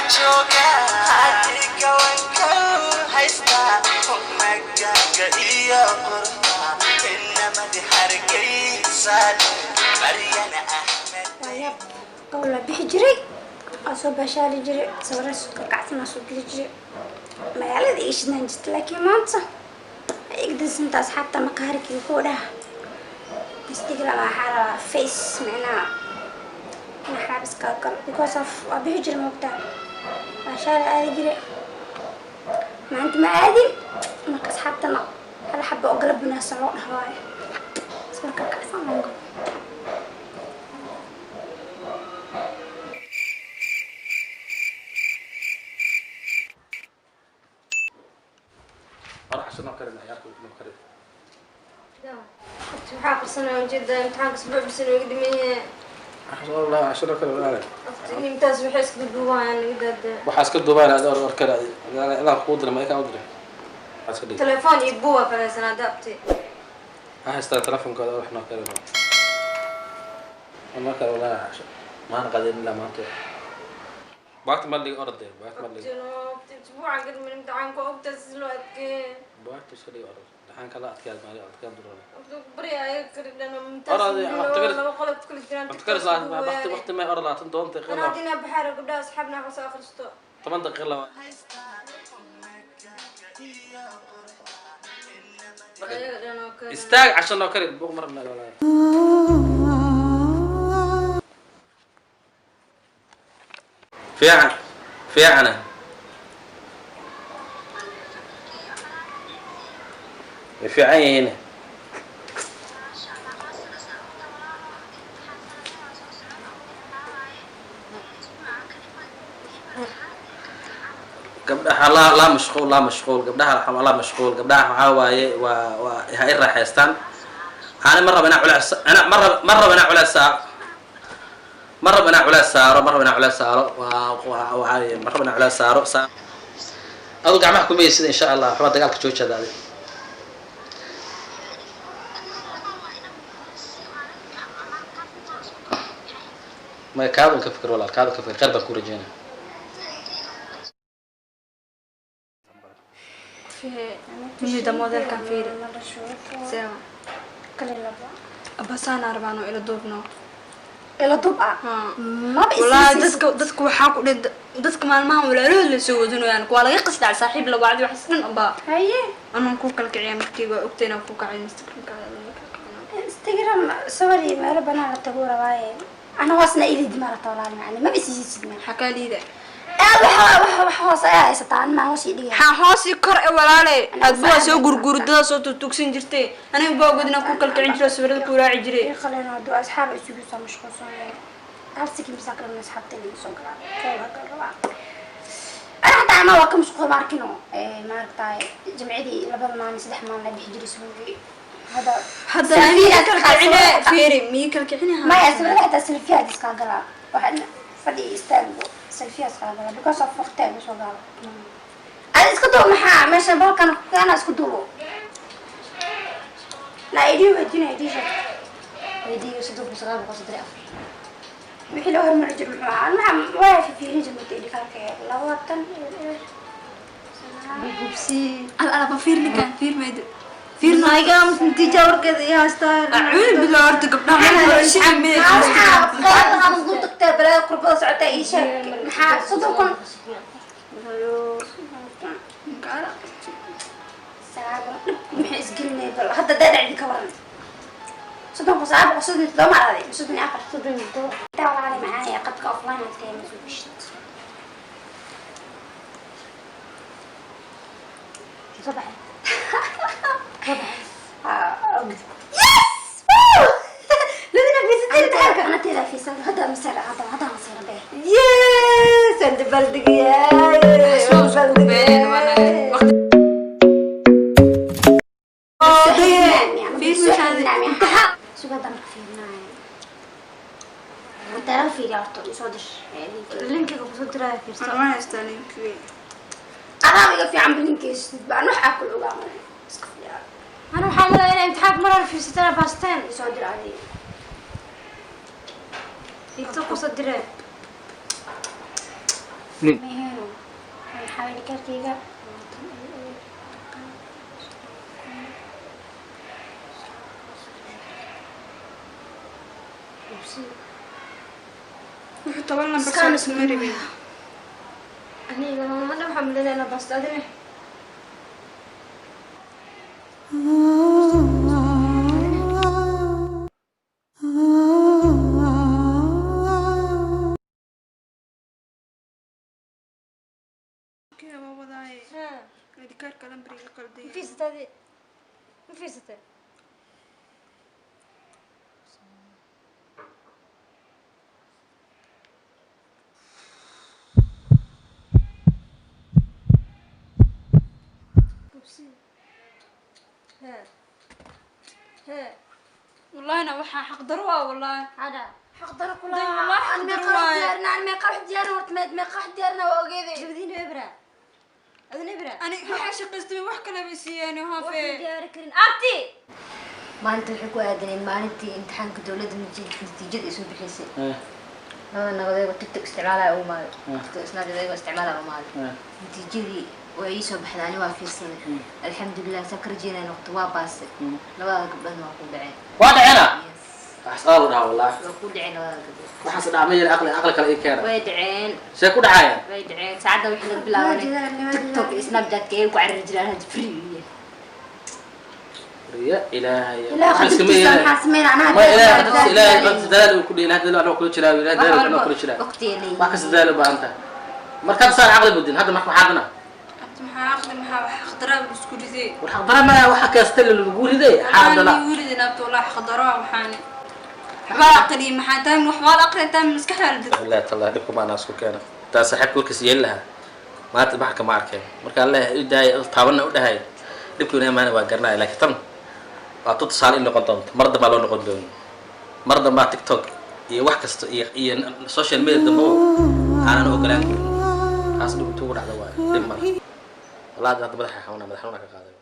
Adiga wanka haysta magaaga iyo quruxda inamadi Hargeysa, Maryana Axmed. Waayaab, gobol bixi jiray, waa soo baashaali jiray, sawira kacsan waa soo geli jiray, magaalada iga shidnaan jirta. Laakiin maanta waa iga dansanta. Asxaabta makaarikii kuwa dhaha Instagram waxaa rabaa face micnaha inaa xaab iskaga galo, because of waa bixi jiray, moogtaa, baashaali aadi jiray. Maanta ma aadin. Marka asxaabtana hal xaba oo galab wanaagsan loo dhaha waayo, sawirka kacsan loo galo. Hore casho noo karin, ciyaarta noo karin. Waxaa aqrisanaya ujeeda imtixaanka isbuuc bisa nooga dhiman yahay. Wallah, casho noo karin, walaal. Intaas waxay iska duubayaan naga daada. Waxaa iska duubaan ada or kale adaan kuu diray, ma ikaan u diray, waxaa iska dhig. Telefoon iyo buuga kalaysanaa daabti. Ha haystaa telefonkooda, wax noo karin noo kale. Walahi casho maana qadin ilaa maanta. Baagta ma dhig, orode baagta ma dhig. Isbuucan ka dhiman imtixaanka, ogtaas si loo adkeeye. Baagta iska dhig, orod dhaxaan kala adkaad maali adkaan durada. Bari ayaga kari dhan. Orod, laba qolob kala jiraan. Waqti karis waqti waqti may orod 27 daqiiqo. Anaa hadda inaa baxaaro gabdhaha asxaabna wax soo akhristo. 10 daqiiqo laba. Ayaga dhan oo kale. Istaag, casho noo kari, buuq marabna walahi. Fiican fiicana. Way fiican yihiin. Gabdhaha laa laa mashquul, laa mashquul gabdhaha, laa mashquul gabdhaha. Waxaa waaye waa ha i raaxaystaan. Ani ma rabo inaa culeys, ana ma rabo inaa culeys saa, ma rabo inaa culeys saaro, ma rabo inaa culeys saaro. Waa waxaa ma rabo inaa culeys saaro saa. Adu gacmaha kuma yeysida, insha Allah. Waxbaa dagaalka joojada adi. Maya, kaada un ka fikir, walaal, kaada ka fikir. Khayr baan ku rajeynaya. Mida modelkan fiiri. Sewa. Kale laba. Abasaan arbaan oo ila duubno. Ila dub ah. Maba. Wallaahi dadka waxaa ku dhin dadka maalmahan walaalahood la soo wadinayaan, waa laga qasdaa saaxiib la wacdi wax dhan abaa. Haye. Anaan ku kala kiciya markii waa ogtay inaan ku kacay Instagramka. Instagram sawir iyo meelo banaan la tago rabaaye. Ana hoosna ilid ma rabta, walaal macni maba isiisid ma. Maxaa kaa liida? Aad waxa hoos ayaa haysataa, an maa hoos ii dhigay. Maxaa hoos iyo kor e walaale? Aadba waa soo gurguurdada soo tugtugsan jirtay, aniga baa ogod inaan ku kala kicin jiro, sawirada ku raaci jiray. Ii qaleen oo asxaab isugu soo mashquulsan. Hal sikin bisa kale asxaabta inay soo galaan. Kool gal rabaa. Ana hataa ama waa ka mashquul maarkino. Maaragtay jimcidii labada maalin 3 maalin la bixi jiray isbuucii. Hadda Hadda aniga kala kicine, fiiri mii kala kicine. Maya, sawirada xitaa selfiyaad iskaa galaa. Waxaa fadhi istaagbo selfiyaad iskaa galaa because of waqti ay soo gaalo. Ada iska duubo, maxaa meeshan balkan kana isku duubo. La idii weydiina, idii sheeg. Weydiiyo 3934. Wixii loo hormari jiray muxuu ahaa? Maxaa waa fiirin jiray muddo idii kalka 20 Gubsi. Al alaba fiir, ninkan fiir maydo, fiir. Naiga natiija warkeeda iyo haystaa. Acuudu billah, horta gabdhaha Maxaa qaybta ku tagtaa balaa qurbada socota, ii sheeg maxaa 30,000 900 dhib maxay isgelinay? Bal hadda daa dhacdi ka waran, 30,937 ma aragay, 34. 37. Intaa walaali macaan ee qadka offline aad tahay ma soo geshid. Soo baxay. Yes! Woo! Labina fiisateen imtixaanka. Ana teeda fiisan hadda masar hadda masar bee. Yes, aan dabaaldegayaa. Dabaaldegayaa. Sugadan marka fiirnaayo. Inta fiiriya horta soo dir. Linkiga kusoo diraya fiirso. Ma haystaa linkii. Adaa iga fiican bilinkiis baan wax akul ogaa male. Iska fiiriya. Ana waxaan malaya inay imtixaanka mar hore fiirsatana baasteen. Soo dir adiga. Inta kusoo diree. Aa, kaarkayga. Wuxuu 10 lambar Iskaan soo isma rabin. Aniga mama dhan waxaa malaynaya inaa baasto adina. Kee waa wadaaye. ID kaarka lambar iga qalday. Ma fiirsatay adi? Ma fiirsatay? Hee. Hee. Wallahina waxaa xaqdaro ah wallahi. Hada. Xaqdaro kula. Day, wallahi Aan xaqdaro meeqa wax waaye. diyaarina, aan meeqa wax diyaarina, horta meeqa wax diyaarina waa ogeeday. Labadiina ebra. Adina ebra. Ani waxaa shaqaystay wax kale bay siiyeen Wax haafee. diyaari karin. Abti. Maalinta waxay ku aadaneyd maalintii imtixaanka dowladda natiijada ay soo bixisay. Labada nabad ayagoo TikTok isticmaalaya ugu maaday. TikTok Snapchat ayagoo isticmaalaya ugu maaday. Natiijadii waa ii soo baxday, ani waa fiirsaday. Alxamdulilah, saa ka rajeynaya noqoto, waa baasay. Labada gabdhoodna waa ku dhaceen. Waa dhacena. Yes. Waxaas aad u dhaha wallahi. Waa ku dhaceen labada gabdhood. Waxaas dhaca ma yeel, aqli kale ii keena. Way dhaceen. See ku dhacayaan? Way dhaceen. Saacadda wixii laga bilaabanay Waa jiraan, waa TikTok iyo Snapchat-ka ay ku carari jiraan hadda free u yahay. Ya Ilaahay. Ilaahay Waxaan iskama qadartiisa yeelay. maxaa sameynaa? Anaa Ma Ilaahay dadaal- qadartiisa, Ilaahay qadartiisa dadaal uu ku dhihi, Ilaahay dadaal anoo kula jiraa, Ilaahay dadaal anoo kula jiraa. Waqti ay leeyihiin. Wax kasta dadaal u baahan tahay. Markaad saan caqli budin, hadda marka maxaa adna? Abti, maxaa aqli, maxaa wax xaqdaraa buu isku riday. War xaqdara ma waxa kasta lagu riday, xaqdara. Wallahi wiilidin abti, wallahi xaqdaro ah waxaani. Waxbaa aqliyi maxaa tahay, waxbaa la aqriya tahay maskaxda la dad. Wallahi tallahi dhibka ma anaa isku keena. Taa saaxiibka warkiisa yeeli lahaa. Maanta baxka ma arkeen. Marka Allah u daayay, taabanna u dhahay. Dhibku inay maana waa garanaya, laakiin tan waa tu tusaale in noqon doonto. Mar dambaa loo noqon doono. Mar dambaa TikTok iyo wax kasta iyo social media dambe oo aanan ogolaan doonin. Taas dhib intuu ugu dhacda waayo. Dhib male. Wallahi hadda madaxa xanuuna, madax xanuuna ka qaaday.